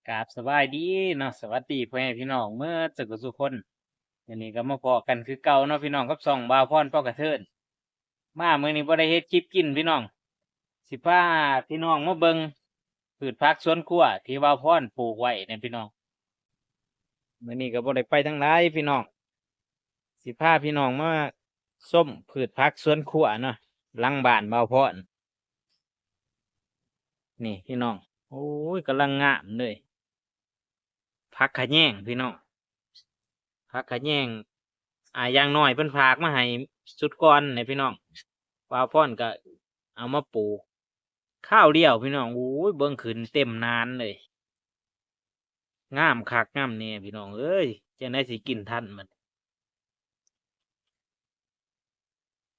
ກາບສະບາຍດີເນາະ ສະຫວັດດີພໍ່ແມ່ພີ່ນ້ອງເໝິດສູ່ຜູ້ສູ່ຄົນ. ມື້ນີ້ກໍມາພໍ້ກັນຄືເກົ່າເນາະພີ່ນ້ອງ ກັບຊ່ອງບ່າວພອນ ປອກກະເທີນ. ມາມື້ນີ້ບໍ່ໄດ້ເຮັດຄລິບກິນພີ່ນ້ອງ ຊິພາພີ່ນ້ອງມາເບິ່ງພືດຜັກສວນຄົວທີ່ບ່າວພອນປູກໄວ້ນະພີ່ນ້ອງ. ມື້ນີ້ກໍບໍ່ໄດ້ໄປທາງໃດພີ່ນ້ອງ ຊິພາພີ່ນ້ອງມາຊົມພືດຜັກສວນຄົວເນາະ ຫຼັງບ້ານບ່າວພອນ. ນີ້ພີ່ນ້ອງ ໂອ້ຍ ກຳລັງງາມເລີຍ ຜັກຂະແຍງພີ່ນ້ອງ ຜັກຂະແຍງ. ອາ ຢ່າງນ້ອຍເພິ່ນຝາກມາໃຫ້ຊຸດກ່ອນແຫຼະພີ່ນ້ອງ ບ່າວພອນກໍເອົາມາປູກຄາວດຽວພີ່ນ້ອງ. ໂອ້ຍ ເບິ່ງຂຶ້ນເຕັມນານເລີຍ ງາມຄັກງາມແນ່ພີ່ນ້ອງເອີຍ ຈັ່ງໃດຊິກິນທັນມັນ.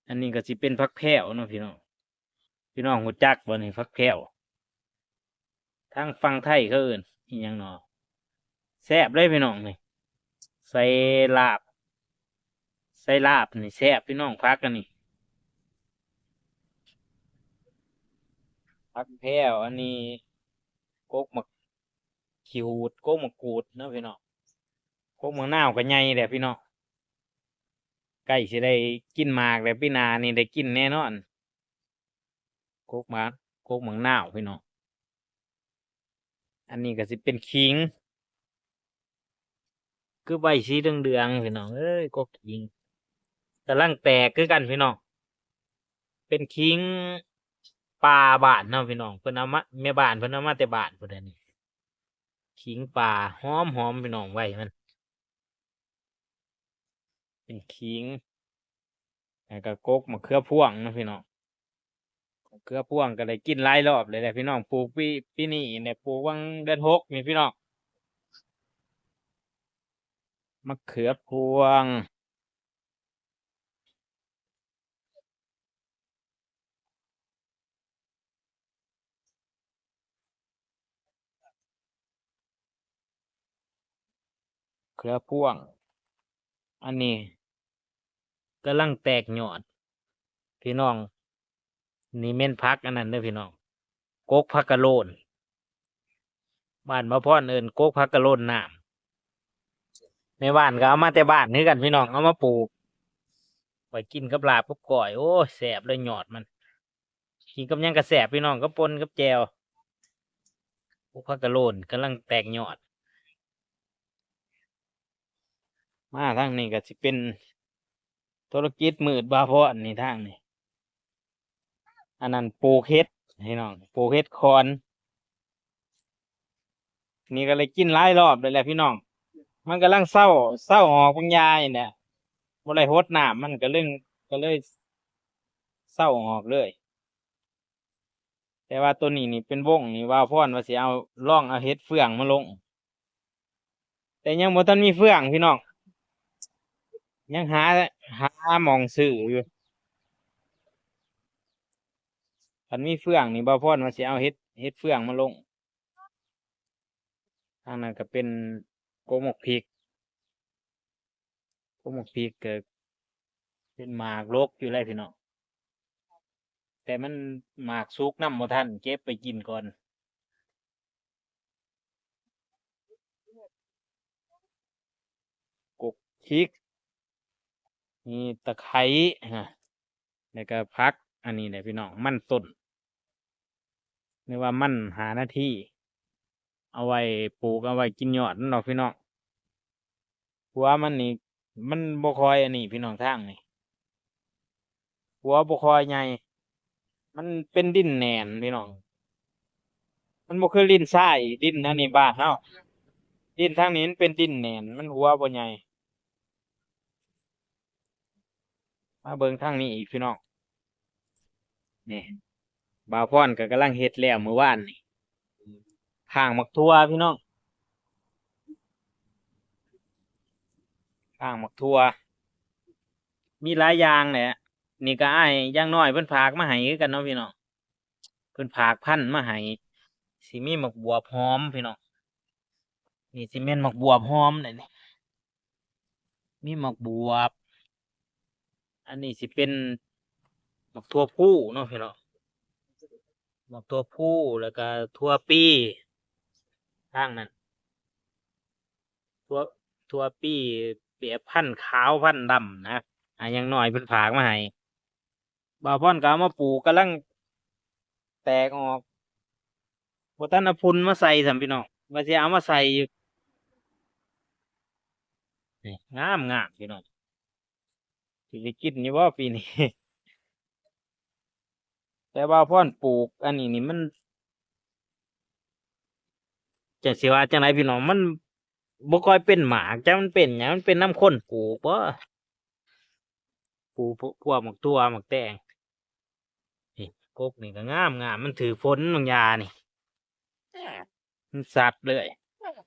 ອັນນີ້ກໍຊິເປັນຜັກແພ້ວເນາະພີ່ນ້ອງ ພີ່ນ້ອງຮູ້ຈັກບໍ່ນີ້ ຜັກແພ້ວ ທາງຝັ່ງໄທເຂົາເອີ້ນອີ່ຫຍັງເນາະ. ແຊບເລີຍພີ່ນ້ອງນີ້ ໃສ່ລາບ ໃສ່ລາບນີ້ແຊບພີ່ນ້ອງ ຜັກອັນນີ້ ຜັກແພ້ວ. ອັນນີ້ກົກໝາກຂີ້ຫູດ ກົກໝາກກູດເນາະພີ່ນ້ອງ ກົກໝາກນາວກໍໃຫຍ່ແຫຼະພີ່ນ້ອງ ໃກ້ຊິໄດ້ກິນໝາກແລ້ວ ປີໜ້ານີ້ໄດ້ກິນແນ່ນອນ ກົກໝາກ ກົກໝາກນາວພີ່ນ້ອງ. ອັນນີ້ກໍຊິເປັນຂີງ ຄືໃບສີເຫຼືອງໆ ພີ່ນ້ອງເອີຍ ກົກຂີງກຳລັງແຕກຄືກັນພີ່ນ້ອງ ເປັນຂີງປ່າບ້ານເຮົາພີ່ນ້ອງ ເພິ່ນເອົາມາ ແມ່ບ້ານເພິ່ນເອົາມາແຕ່ບ້ານພຸ້ນແຫຼະນີ້ ຂີງປ່າຫອມໆ ພີ່ນ້ອງ ໃບມັນ ເປັນຂີງ ແລ້ວກໍກົກມະເຂືອພວງເນາະພີ່ນ້ອງ ມະເຂືອພວງກໍໄດ້ກິນຫຼາຍລອບເລີຍແຫຼະພີ່ນ້ອງ ປູກປີ ປີນີ້ແຫຼະ ປູກຫວ່າງເດືອນຫົກນີ້ພີ່ນ້ອງ ມະເຂືອພວງ. ເຂືອພວງ ອັນນີ້ກຳລັງແຕກຍອດພີ່ນ້ອງ ນີ້ແມ່ນຜັກອັນນັ້ນເດີພີ່ນ້ອງ ກົກຜັກກະໂລນ ບ້ານບ່າວພອນເອີ້ນກົກຜັກກະໂລນນ້ຳ ແມ່ບ້ານກໍເອົາມາແຕ່ບ້ານຄືກັນພີ່ນ້ອງ ເອົາມາປູກໄວ້ກິນກັບລາບກັບກ້ອຍ ໂອ້ຍ ແຊບເລີຍຍອດມັນ ກິນກັບຫຍັງກໍແຊບພີ່ນ້ອງ ກັບປົ່ນກັບແຈ່ວ ໂອ້ ຜັກກະໂລນກຳລັງແຕກຍອດ ມາທາງນີ້ກໍຊິເປັນທຸລະກິດມືດບ່າວພອນນີ້ ທາງນີ້ ອັນນັ້ນປູກເຫັດພີ່ນ້ອງ ປູກເຫັດຂອນ ນີ້ກໍໄດ້ກິນຫຼາຍລອບແລ້ວແຫຼະພີ່ນ້ອງ ມັນກຳລັງເຊົາ ເຊົາອອກບາງຢ່າງນີ້ແຫຼະ ບໍ່ໄດ້ຫົດນ້ຳ ມັນກໍເລີຍ ກໍເລີຍເຊົາອອກເລີຍ ແຕ່ວ່າໂຕນີ້ນີ້ເປັນວົງນີ້ ບ່າວພອນວ່າຊິເອົາ ລອງເອົາເຫັດເຟືອງມາລົງ ແຕ່ຍັງບໍ່ທັນມີເຟືອງພີ່ນ້ອງ ຍັງຫາ ຫາໝ່ອງຊື້ຢູ່ ຄັນມີເຟືອງນີ້ ບ່າວພອນວ່າຊິເອົາເຫັດ ເຫັດເຟືອງມາລົງ ທາງນັ້ນກໍເປັນກົກໝາກພິກ ກົກໝາກພິກກໍເປັນໝາກດົກຢູ່ແຫຼະພີ່ນ້ອງ ແຕ່ມັນໝາກສຸກນຳບໍ່ທັນ ເກັບໄປກິນກ່ອນ ກົກພິກ ມີຕະໄຄ ແລ້ວກໍຜັກ ອັນນີ້ແຫຼະພີ່ນ້ອງ ມັນຕົ້ນ ຫຼືວ່າມັນຫ້ານາທີ ເອົາໄວ້ປູກ ເອົາໄວ້ກິນຍອດມັນດອກພີ່ນ້ອງ ຫົວມັນນີ້ ມັນບໍ່ຄ່ອຍອັນນີ້ພີ່ນ້ອງ ທາງນີ້ ຫົວບໍ່ຄ່ອຍໃຫຍ່ ມັນເປັນດິນແໜ້ນພີ່ນ້ອງ ມັນບໍ່ຄືດິນຊາຍ ດິນອັນນີ້ບ້ານເຮົາ ດິນທາງນີ້ມັນເປັນດິນແໜ້ນ ມັນຫົວບໍ່ໃຫຍ່ ມາເບິ່ງທາງນີ້ອີກພີ່ນ້ອງ ນີ້ ບ່າວພອນກໍກຳລັງເຮັດແລ້ວມື້ວານນີ້ ຖາງໝາກຖົ່ວພີ່ນ້ອງ ຖາງໝາກຖົ່ວ ມີຫຼາຍຢ່າງແຫຼະ ນີ້ກໍອ້າຍຢ່າງນ້ອຍເພິ່ນຝາກມາໃຫ້ຄືກັນເນາະພີ່ນ້ອງ ເພິ່ນຝາກພັນມາໃຫ້ ຊິມີໝາກບວບຫອມພີ່ນ້ອງ ນີ້ຊິແມ່ນໝາກບວບຫອມແຫຼະນີ້ ມີໝາກບວບ ອັນນີ້ຊິເປັນໝາກຖົ່ວພູເນາະພີ່ນ້ອງ ໝາກຖົ່ວພູ ແລ້ວກະຖົ່ວປີ ທາງນັ້ນ ຖົ່ວ ຖົ່ວປີແບບພັນຂາວພັນດຳນະ ອາ ຢ່າງນ້ອຍເພິ່ນຝາກມາໃຫ້ ບ່າວພອນກໍເອົາມາປູກ ກຳລັງແຕກອອກ ບໍ່ທັນເອົາຝຸ່ນມາໃສ່ຊ້ຳພີ່ນ້ອງ ວ່າຊິເອົາມາໃສ່ຢູ່ ນີ້ ງາມໆ ພີ່ນ້ອງ ຊິໄດ້ກິນຢູ່ບໍ່ປີນີ້? ແຕ່ບ່າວພອນປູກອັນນີ້ນີ້ມັນ ຈະຊິວ່າຈັ່ງໃດພີ່ນ້ອງ ມັນບໍ່ຄ່ອຍເປັນໝາກ ຈັກມັນເປັນຫຍັງ ມັນເປັນນຳຄົນປູກບໍ່? ປູກພວກໝາກຖົ່ວໝາກແຕງ ນີ້ ກົກນີ້ກໍງາມໆ ມັນຖືກຝົນບາງຢ່ານີ້ ມັນສັດເລີຍ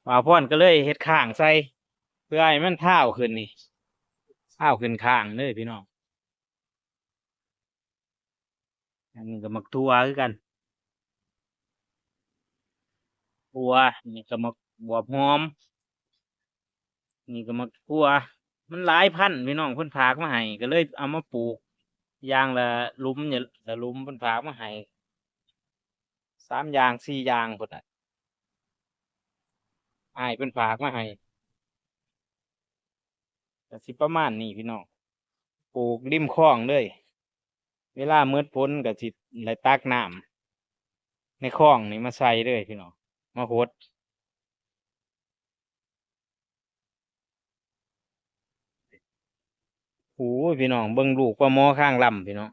ບ່າວພອນກໍເລີຍເຮັດຄ້າງໃສ່ ເພື່ອໃຫ້ມັນທາວຂຶ້ນນີ້ ທາວຂຶ້ນຄ້າງເລີຍພີ່ນ້ອງ. ອັນນີ້ກໍໝາກຖົ່ວຄືກັນ ຖົ່ວ ນີ້ກໍໝາກບວບຫອມ ນີ້ກໍໝາກຖົ່ວ ມັນຫຼາຍພັນພີ່ນ້ອງ ເພິ່ນຝາກມາໃຫ້ ກໍເລີຍເອົາມາປູກ ຢ່າງລະຫຼຸມ ລະຫຼຸມ ເພິ່ນຝາກມາໃຫ້ ສາມຢ່າງ ສີ່ຢ່າງພຸ້ນນະ ອ້າຍເພິ່ນຝາກມາໃຫ້ ກໍຊິປະມານນີ້ພີ່ນ້ອງ ປູກລິມຄອງເລີຍ ເວລາໝົດຝົນກໍຊິໄດ້ຕັກນ້ຳໃນຄອງນີ້ມາໃສ່ເລີຍພີ່ນ້ອງ ມາຫົດ. ໂອ້ຍ ພີ່ນ້ອງ ເບິ່ງລູກປາໝໍຄາງລຳພີ່ນ້ອງ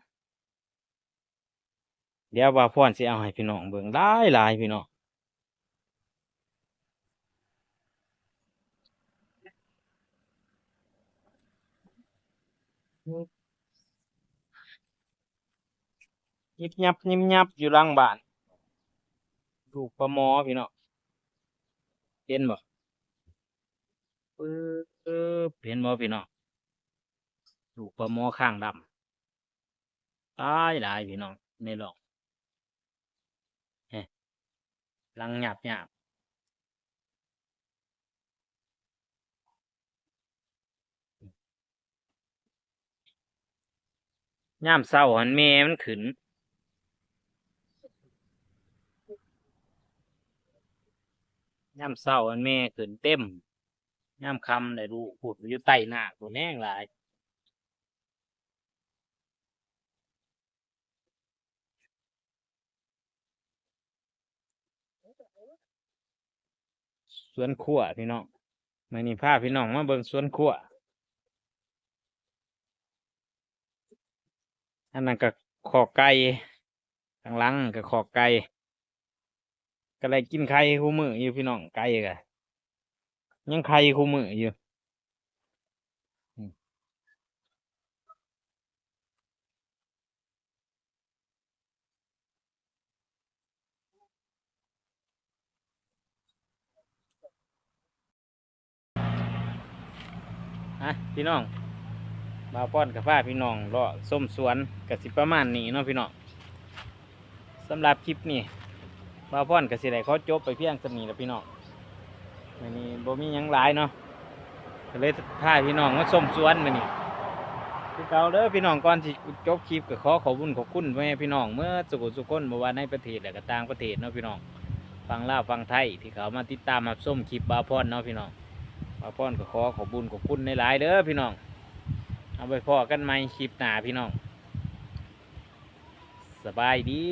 ດຽວບ່າວພອນຊິເອົາໃຫ້ພີ່ນ້ອງເບິ່ງ ຫຼາຍໆ ພີ່ນ້ອງ ຍິບຍັບຍິບຍັບຢູ່ຫຼັງບ້ານ ລູກປາໝໍພີ່ນ້ອງ ເຫັນບໍ່? ປຶບ ເຫັນບໍ່ພີ່ນ້ອງ? ລູກປາໝໍຄາງດຳ ຫຼາຍໆ ພີ່ນ້ອງ ໃນຮ່ອງ ເຫັນ ຫຼັງຍາບໆ. ຍາມເຊົ້າຫັ້ນແມ່ມັນຂຶ້ນ ຍາມເຊົ້າຫັ້ນແມ່ຂຶ້ນເຕັມ ຍາມຄ່ຳໄດ້ລູກ ພຸ້ນ ຢູ່ໃຕ້ນາກພຸ້ນ ແຮງຫຼາຍ. ສວນຄົວພີ່ນ້ອງ ມື້ນີ້ພາພີ່ນ້ອງມາເບິ່ງສວນຄົວ ອັນນັ້ນກໍຄອກໄກ່ ຂ້າງຫຼັງກໍຄອກໄກ່ ກໍໄດ້ກິນໄຂ່ຄູ່ມື້ຢູ່ພີ່ນ້ອງ ໄກ່ກໍຍັງໄຂ່ຄູ່ມື້ຢູ່. ອ່ະ ພີ່ນ້ອງ ບ່າວພອນກໍພາພີ່ນ້ອງເລາະຊົມສວນ ກໍຊິປະມານນີ້ເນາະພີ່ນ້ອງ. ສຳລັບຄລິບນີ້ ບ່າວພອນກໍຊິໄດ້ຂໍຈົບໄປພຽງສ່ຳນີ້ລະພີ່ນ້ອງ. ມື້ນີ້ບໍ່ມີຫຍັງຫຼາຍເນາະ ກໍເລີຍພາພີ່ນ້ອງມາຊົມສວນມື້ນີ້ ຄືເກົ່າເດີພີ່ນ້ອງ. ກ່ອນຊິຈົບຄລິບ ກໍຂໍຂອບບຸນຂອບຄຸນພໍ່ແມ່ພີ່ນ້ອງໝົດສູ່ຜູ້ສູ່ຄົນ ບໍ່ວ່າໃນປະເທດ ແລະ ກໍຕ່າງປະເທດເນາະພີ່ນ້ອງ ຝັ່ງລາວຝັ່ງໄທ ທີ່ເຂົ້າມາຕິດຕາມຮັບຊົມຄລິບບ່າວພອນເນາະພີ່ນ້ອງ. ບ່າວພອນກໍຂໍຂອບບຸນຂອບຄຸນຫຼາຍໆເດີພີ່ນ້ອງ. ເອົາໄວ້ພໍ້ກັນໃໝ່ຄລິບໜ້າພີ່ນ້ອງ. ສະບາຍດີ.